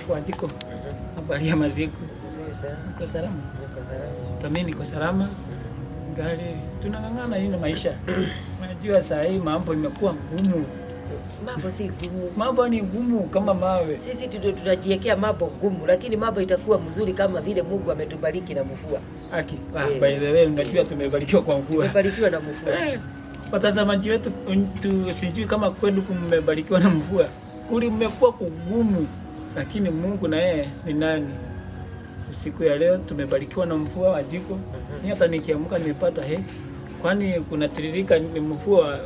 Wanjiku, habari ya maziku? Mzuri sana. Uko salama? Niko salama. Mimi niko salama. Gari tunang'ang'ana hii na maisha. Unajua saa hii mambo imekuwa ngumu. Mambo si gumu. Mambo ni ngumu kama mawe. Sisi ndio tunajiwekea mambo gumu, lakini mambo itakuwa mzuri kama vile Mungu ametubariki na mvua. Aki, by the way, unajua tumebarikiwa kwa mvua. Tumebarikiwa na mvua. Watazamaji wetu sijui kama kwenu kumebarikiwa na mvua. Kuli mmekuwa kugumu, lakini Mungu na yeye ni nani? Siku ya leo tumebarikiwa na mvua Wanjiku. Ni hata nikiamka nimepata kwani kuna tiririka ni mvua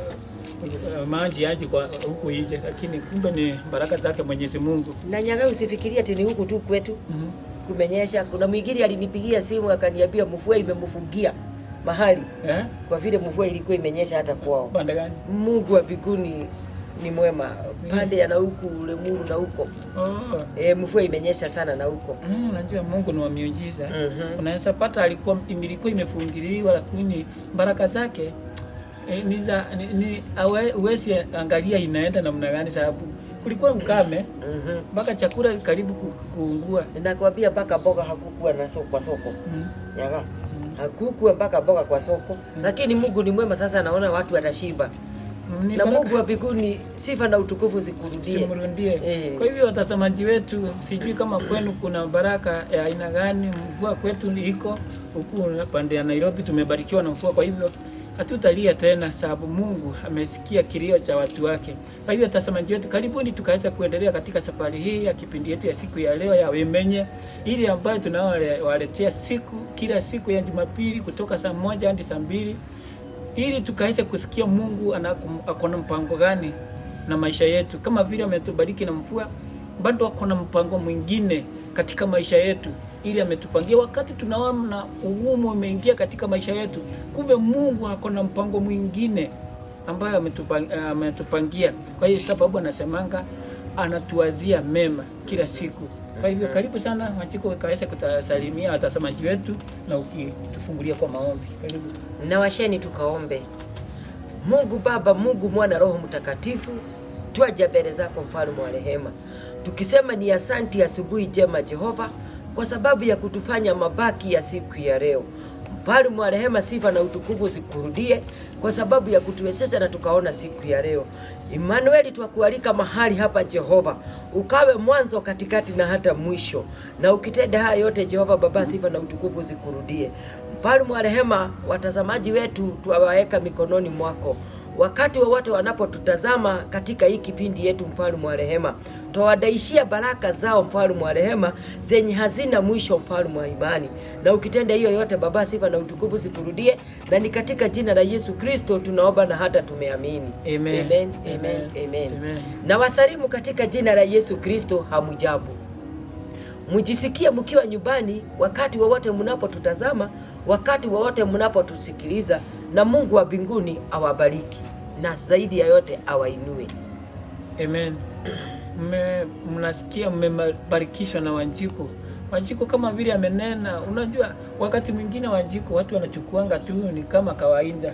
maji aje kwa huku nje, lakini kumbe ni baraka zake Mwenyezi Mungu. Na Nyaga, usifikirie ati ni huku tu kwetu kumenyesha. Kuna mwingine alinipigia simu akaniambia mvua imemfungia mahali kwa vile mvua ilikuwa imenyesha hata kwao. Pande gani? Mungu wa mbinguni ni mwema. Pande ya na huku Lemuru na huko. Mvua imenyesha sana na huko. Unajua Mungu ni wa miujiza. Unaweza pata ilikuwa imefungiliwa, lakini baraka zake huwezi angalia inaenda namna gani, sababu kulikuwa ukame mpaka chakula karibu kuungua. Nakwambia mpaka mboga hakukuwa na soko kwa soko. Nyaga. Hakukuwa mpaka mboga kwa soko. Lakini Mungu ni mwema, sasa naona watu watashiba. Ni Na baraka. Mungu wa mbinguni sifa na utukufu zikurudie. Simrudie. Kwa hivyo watazamaji wetu, sijui kama kwenu kuna baraka ya aina gani. Mvua kwetu ni iko huku pande ya Nairobi, tumebarikiwa na mvua, kwa hivyo hatutalia tena, sababu Mungu amesikia kilio cha watu wake. Kwa hivyo watazamaji wetu, karibuni tukaweza kuendelea katika safari hii ya kipindi yetu ya siku ya leo ya Wimenye, ili ambayo tunawaletea kila siku ya Jumapili kutoka saa 1 hadi saa 2, ili tukaweze kusikia Mungu ako na mpango gani na maisha yetu. Kama vile ametubariki na mvua, bado ako na mpango mwingine katika maisha yetu, ili ametupangia. Wakati tunaona ugumu umeingia katika maisha yetu, kumbe Mungu ako na mpango mwingine ambayo ametupangia. Kwa hiyo sababu anasemanga anatuwazia mema kila siku. Kwa hivyo karibu sana Wanjiku, ukaweze kutasalimia watazamaji wetu na ukitufungulia kwa maombi. Karibu. Na washeni tukaombe. Mungu Baba, Mungu Mwana, Roho Mtakatifu, twaja mbele zako mfalme wa rehema, tukisema ni asanti asubuhi njema Jehova, kwa sababu ya kutufanya mabaki ya siku ya leo. Mfalme wa rehema, sifa na utukufu zikurudie kwa sababu ya kutuwezesha na tukaona siku ya leo. Emmanuel, twakualika mahali hapa Jehova, ukawe mwanzo, katikati na hata mwisho, na ukitenda haya yote Jehova Baba, sifa na utukufu zikurudie. Mfalme wa rehema, watazamaji wetu twawaweka mikononi mwako wakati wowote wanapotutazama katika hii kipindi yetu. Mfalme wa rehema, twawadaishia baraka zao mfalme wa rehema zenye hazina mwisho, mfalme wa imani. Na ukitenda hiyo yote Baba, sifa na utukufu zikurudie, na ni katika jina la Yesu Kristo tunaomba na hata tumeamini. Amen. Amen, amen, amen. Amen. Na wasalimu katika jina la Yesu Kristo, hamujambo. Mjisikie mkiwa nyumbani wakati wowote mnapotutazama, wakati wowote mnapotusikiliza, na Mungu wa mbinguni awabariki na zaidi ya yote awainue. Amen. Mnasikia mmebarikishwa na Wanjiku. Wanjiku kama vile amenena, unajua wakati mwingine Wanjiku watu wanachukuanga tu ni kama kawaida.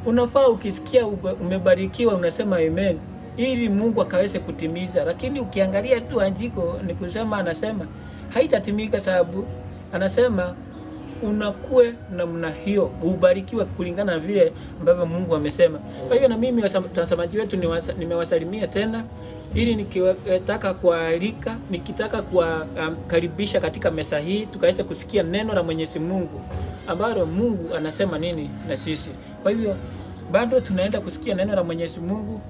Unafaa ukisikia umebarikiwa unasema amen, ili Mungu akaweze kutimiza. Lakini ukiangalia tu Wanjiku ni kusema, anasema haitatimika, sababu anasema unakuwe namna hiyo, ubarikiwe kulingana na vile ambavyo Mungu amesema. Kwa hivyo na mimi watazamaji wetu nimewasalimia tena, ili nikitaka kualika, nikitaka kuwakaribisha katika meza hii tukaweze kusikia neno la Mwenyezi Mungu ambalo Mungu anasema nini na sisi. Kwa hivyo bado tunaenda kusikia neno la Mwenyezi Mungu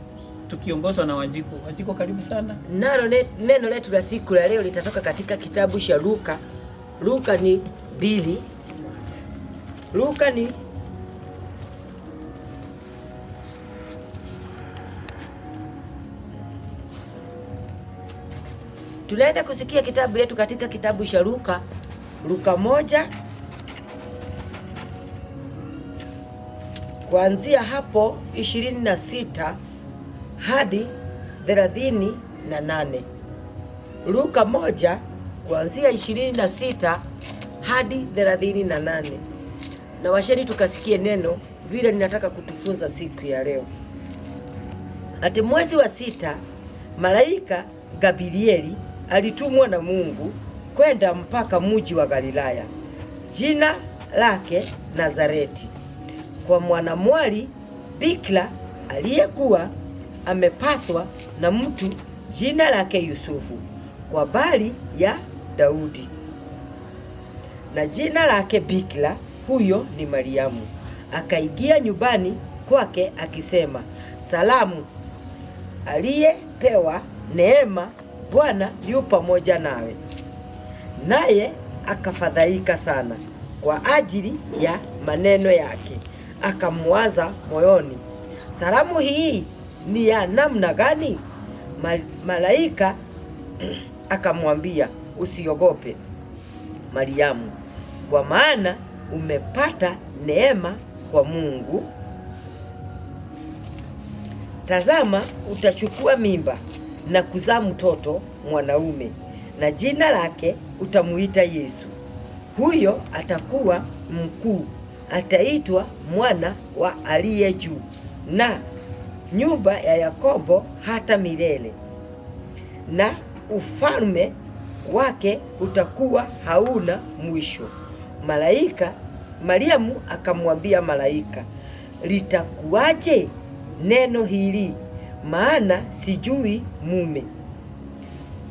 tukiongozwa na Wanjiku. Wanjiku, karibu sana. Nalo neno letu la siku la leo litatoka katika kitabu cha Luka. Luka ni 2. Luka ni tunaenda kusikia kitabu yetu katika kitabu cha Luka, Luka 1 kuanzia hapo 26 hadi 38. Luka 1 kuanzia 26 hadi 38. Na washeni tukasikie neno vile ninataka kutufunza siku ya leo. Ati mwezi wa 6 malaika Gabrieli alitumwa na Mungu kwenda mpaka mji wa Galilaya, jina lake Nazareti, kwa mwanamwali bikira aliyekuwa amepaswa na mtu jina lake Yusufu, kwa bali ya Daudi, na jina lake bikira huyo ni Mariamu. Akaingia nyumbani kwake akisema, salamu, aliyepewa neema, Bwana yu pamoja nawe. Naye akafadhaika sana kwa ajili ya maneno yake, akamwaza moyoni, salamu hii ni ya namna gani? Malaika akamwambia, usiogope Mariamu, kwa maana umepata neema kwa Mungu. Tazama, utachukua mimba na kuzaa mtoto mwanaume, na jina lake utamuita Yesu. Huyo atakuwa mkuu, ataitwa mwana wa aliye juu, na nyumba ya Yakobo hata milele, na ufalme wake utakuwa hauna mwisho. Malaika Mariamu akamwambia malaika, litakuwaje neno hili, maana sijui mume?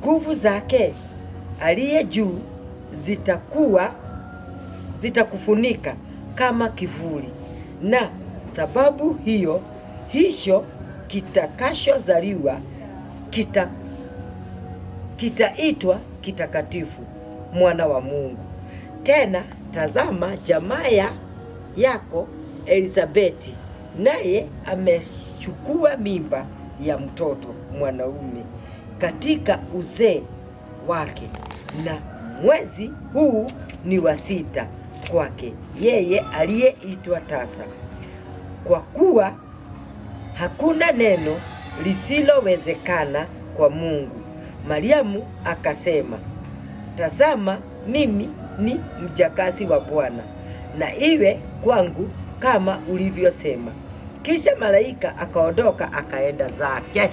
Nguvu zake aliye juu zitakufunika kama kivuli, na sababu hiyo hicho kitakachozaliwa kitaitwa kitakatifu, mwana wa Mungu. Tena tazama, jamaa yako Elizabeti naye amechukua mimba ya mtoto mwanaume katika uzee wake, na mwezi huu ni wa sita kwake yeye aliyeitwa tasa, kwa kuwa hakuna neno lisilowezekana kwa Mungu. Mariamu akasema, tazama, mimi ni mjakazi wa Bwana, na iwe kwangu kama ulivyosema. Kisha malaika akaondoka akaenda zake.